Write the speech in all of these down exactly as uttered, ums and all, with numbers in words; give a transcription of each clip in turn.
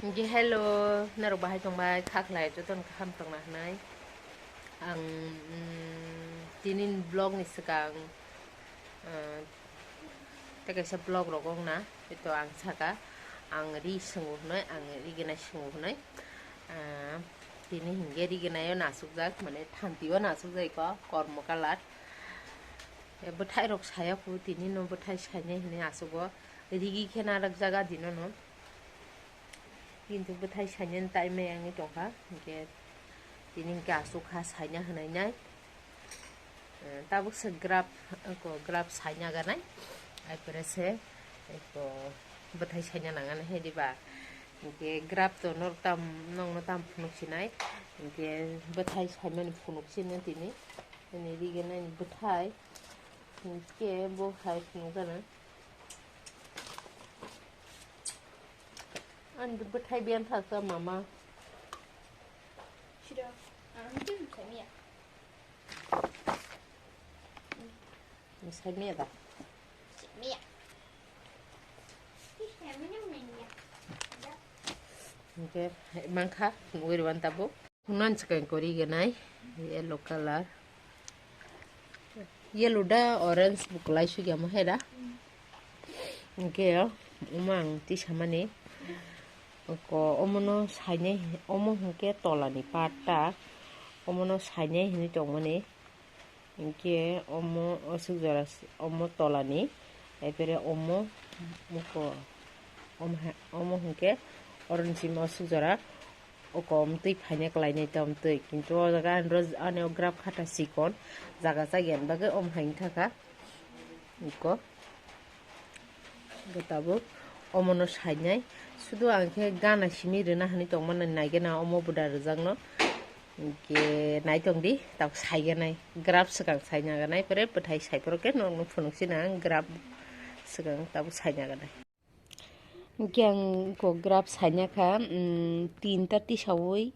Ge hello, norok bahai tongbai, kha khlai jotono kaham tongna hwnwi. Ang, mm, tini vlog ni swkang, uh, tei kaisa vlog rok wng na, to ang saka, ang ri swngo hwnwi, ang ri gwnai swngo hwnwi. Uh, tini hinkhe ri gwnai o nasukjak, mane thanti o nasukjak ko, kormo kalar. E bwthai rok saya khu tini no bwthai sainai hwnwi asugo, rigi khe narwk jaga dino no. Kintu bwthai sainani time wngwi tongkha, hinkhe tini hinkhe aswk kha saina hwnwi nai. Eh, tabuk se graph, ko graph saina ganai, aipore se, eh, ko bwthai saina nangani hai diba. Hinkhe graph to norok tam, nokno tam phunuk sinai, hinkhe bwthai saimani phunuk sino tini, ani riganai bwthai, hinkhe bo hai phunuk gana. Ani bwthai biyan thasa mama. Sida, ang twi bwthai miya. Bwthai miya da? Miya. Hinkhe mankha, nugwi rwani tabuk. Hunan swkang kori ganai, yellow colour. Yellow da orange bo kwlai sugya mo hai da. Hinkhe omo ang tisamani. Ko omono sainai, omo hinkhe tolani part ta. Omono sainai hinwi tongmani. Hinkhe omo aswk jora s-, omo tolani, aipore omo, oko, omo ha-, omo hinkhe oroni simi aswk jora, oko omtwi phaina kwlainai ta omtwi, kintu o jaga ani ro, ani o graph khata chikon, jaga chagiyani bagwi omo hai wngkha kha, oko. Bo tabuk omono sainai. Sudu ang khe gana simi rwna hwnwi tongmani naigena omo bwda rwjakno. Hinkhe naitong di, tabuk saiganai. Graph swkang saina ganai, pore bwthai saiphuru khe nokno phunuk sina ang graph swkang tabuk saina ganai. Hinkhe ang ko graph saina kha, mm, tinta tisaui.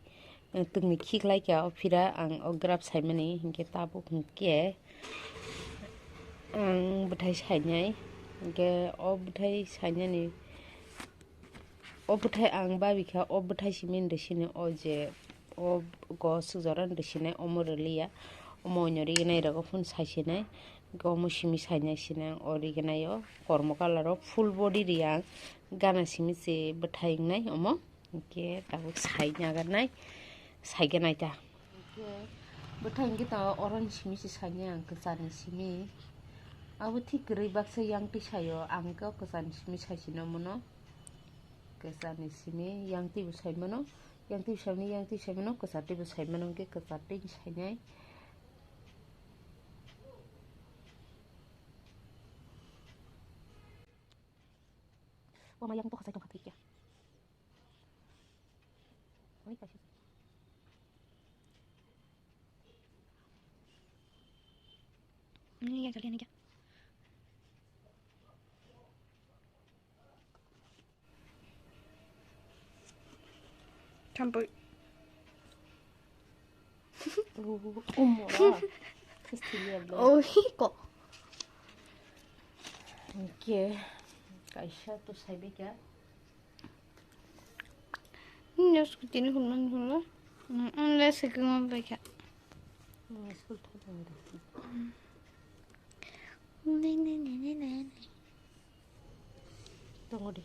Twkni khiklai kha o phira ang o graph saimani, hinkhe tabuk hinkhe ang bwthai sainai, hinkhe o bwthai sainani, o bwthai ang babikha o bwthai simi rwsini, o je o go sujora rwsinai omo rwliya, omo oino rignai rogo phun saisinai, hinkhe omo simi sainai sinai ang o rignai o kormo colour o full body riya ang gana simi se bwthai wngnai omo. Hinkhe tabuk saina ganai, saiganai ta. Hinkhe bwthai hinkhe ta oroni simi se saina ang kwcharni simi. Abo thik kwrwi baksa yang twi saio, ang khe o kwcharni simi saisino mono. Kwcharni simi yang twi bo saimano, yang twi saimani, yang twi saimano, kwchar twi bo saimano, hinkhe kwchar twi sainai. Wama yang tokha sai tongkha thikya. Oi kaisa. Ini yang kalian ini. Tampoi. Umora. Kristilia bla. Oh, hiko. Oke. Kaisa to saibe kya? Ini scooty ni hulman hula. Ang le seking bai kha. School thang. Ne ne ne ne ne. Tongo di.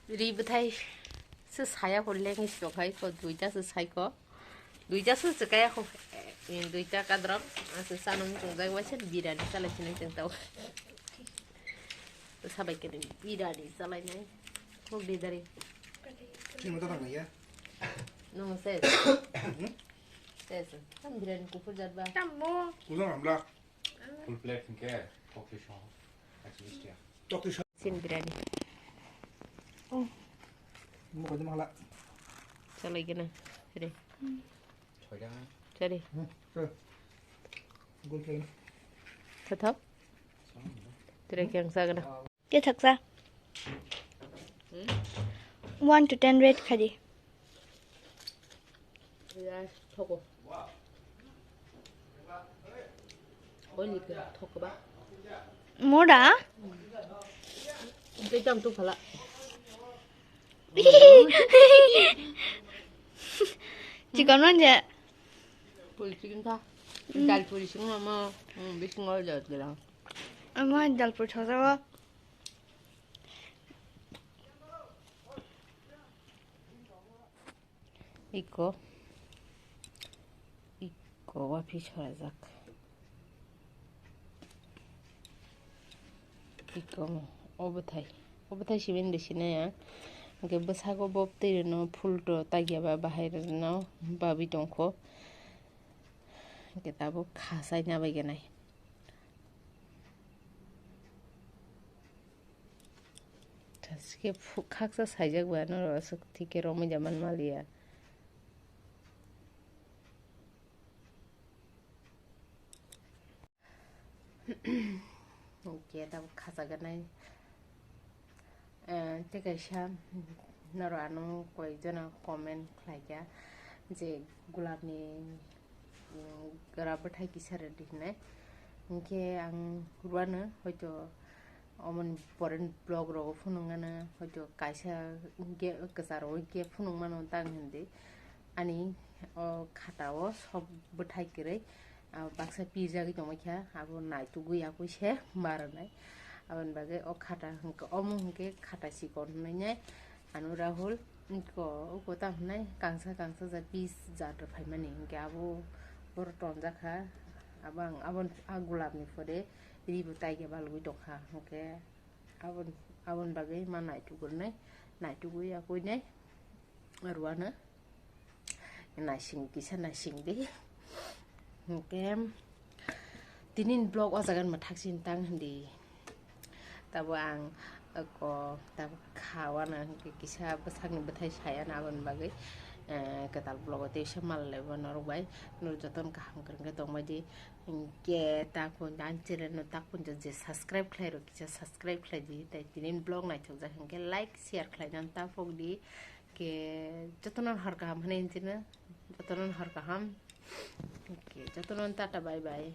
Ri bwthai se saya hor lengwi stok hai ko duita se sai ko. Duita se se kaya ko. Duita kadrok ase sanung chungjak bai se birani salai sinai tong tau. Sabai kene birani salai nai. Ko bidari. Sino ta tang ya. No se. Se se. Tam birani kukur jat ba. Tam mo. Kulang amla. Full plate hingke tokti song. Ekso bis tiya. Tokti song. Sin birani. Oh. Mo ko jema hala. Chalai gana. Re. Chale. Gol khe. Thathok. Tere kyang sa gana. Te thaksa. One to ten rate khadi. Ya, thoko. Moda? Tei tam tu phala. Chikon manja. Puri chicken ta. Dal puri sing ma ma. Hmm, bisingo jat gela. Ama dal puri thosa wa. Iko, iko wapi chorajak. Iko mo, o bwthai, o bwthai simin bisi naya. Hingke bwsago bo twi rwno phul to tagya ba bahai rwno babi tongkho. Hingke tabuk khasai nabai ganai. Thasike phu-, khaksa saijak ba norok aswk thike romwi ja man maliya. Hwnkhe tabuk khachaganai. Eh, tei kaisa norok ano koi jona comment khlaikha je gulabni, mm, gra bwthai kisa rwdi hinwi. Hinkhe ang rwano hoito omoni pore vlog rogo phunuknano hoito kaisa ge-, kwcharo ge phunukmano tang hindi. Ani o khata o sok bwthai kwrwi, ah, baksa pijagwi tongmani kha, abo naitugwi yakui se ma rwnai. Aboni bagwi o khata hwnkhe, omo hwnkhe khata chikon hwnwi nai. Anu Rahul, iko, iko ta hwnai kangsa kangsa ja piece ja rw phaimani, hwnkhe abo oro tonjak kha. Abo ang abon, a gulabni pore ribo taikhe balgwi tongkha, hwnkhe abon, aboni bagwi ma naitugwi nai, naitugwi yakui nai rwano. Naising kisa naising di. Hwnkhe tini ni vlog o jaga ni mwthak sini tang hindi. Tabo ang ko tabo khawana hwnkhe kisa bwsakni bwthai sayana aboni bagwi, eh, kwtal vlog o teisa mal laibo norok bai. Norok jotono kaham kwrwngkhe tongbai di. Hwnkhe ta kun, ang channel no ta kun je subscribe khlai rw kisa subscribe khlai di. Tai tini ni vlog naithok jak hwnkhe like share khlai nang ta phok di. Ke jotono har kaham hwnwi hinjino, jotono har kaham. Ke jotono tata bye bye.